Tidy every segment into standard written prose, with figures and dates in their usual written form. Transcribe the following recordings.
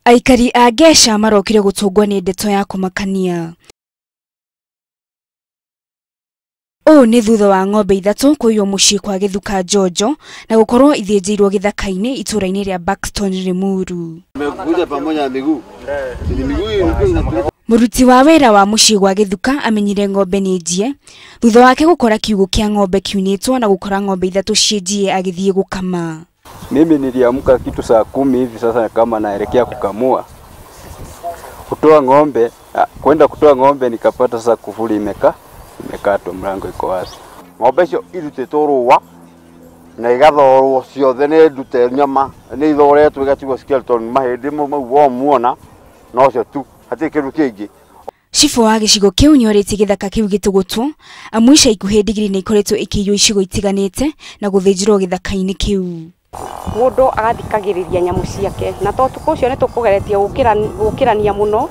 Aikari a Ngeca marokire gũtũngwo nĩ ndeto ya kũmakania. Ũũ nĩ thutha wa ng'ombe ithatũ kũiywo mũciĩ kwa Gĩthuka Njonjo na gũkorwo ithĩnjĩirwo gĩthaka-inĩ itũũra-inĩ rĩa Buxton Limuru. Mũruti wa wĩra wa mũciĩ gwa Gĩthuka amenyire ng'ombe nĩ njie thutha wake gũkora kiugũ kĩa ng'ombe kiunĩtwo na gũkora ng'ombe ithatũ ciĩ njie agĩthiĩ gũkama. Mimi niliamka kitu saa 10 hivi sasa kama naelekea kukamua kutoa ng'ombe, kwenda kutoa ng'ombe nikapata sasa kufuli imekatwa, mlango iko wazi. Ng'ombe icio irutĩtwo rũa na igathorwo ciothe nĩ ndute nyama nĩ ithoretwo igatigwo skeleton mahĩndĩ mau womuona nocio tu hatirĩ kĩndũ kĩngĩ. Cibũ wa gĩcigo kĩu nĩorĩtie gĩthaka kĩu gĩtũgũtwo amu ica ikuhĩ ndigiri nĩ ikoretwo ikĩiywo icigo itiganĩte na gũthĩnjĩrwo gĩthaka-inĩ kĩu. Mũndũ agathikagĩrĩria nyamũ ciake na to ũtukũ ũcio nĩ tũkũgeretie gũkĩrania mũno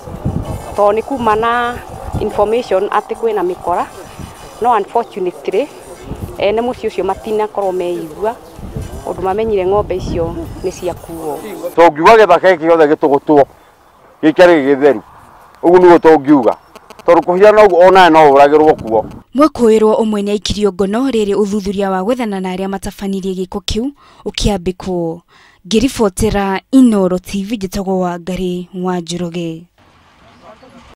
tondũ nĩ kuma na information atĩ kwĩna mĩkora, no unfortunately ene mũciĩ ũcio matinakorwo meigua ũndũ mamenyire ng'ombe icio nĩ ciakuo. Tũngiuga gĩthaka gĩkĩ gĩothe gĩtũgũtwo gĩikare gĩgĩtheru ũguo nĩguo tũngiuga tondũ kũhiana ũguo onawe no ũragĩrwo kuo. Mwĩkũĩrwo ũmwe nĩ aikirio ngono rĩrĩ ũthuthuria wa gwethana na arĩa matabanirie gĩko kĩu ũkĩambĩkwo. Ngĩribotera Inooro TV njĩtagwo Wangari wa Njoroge.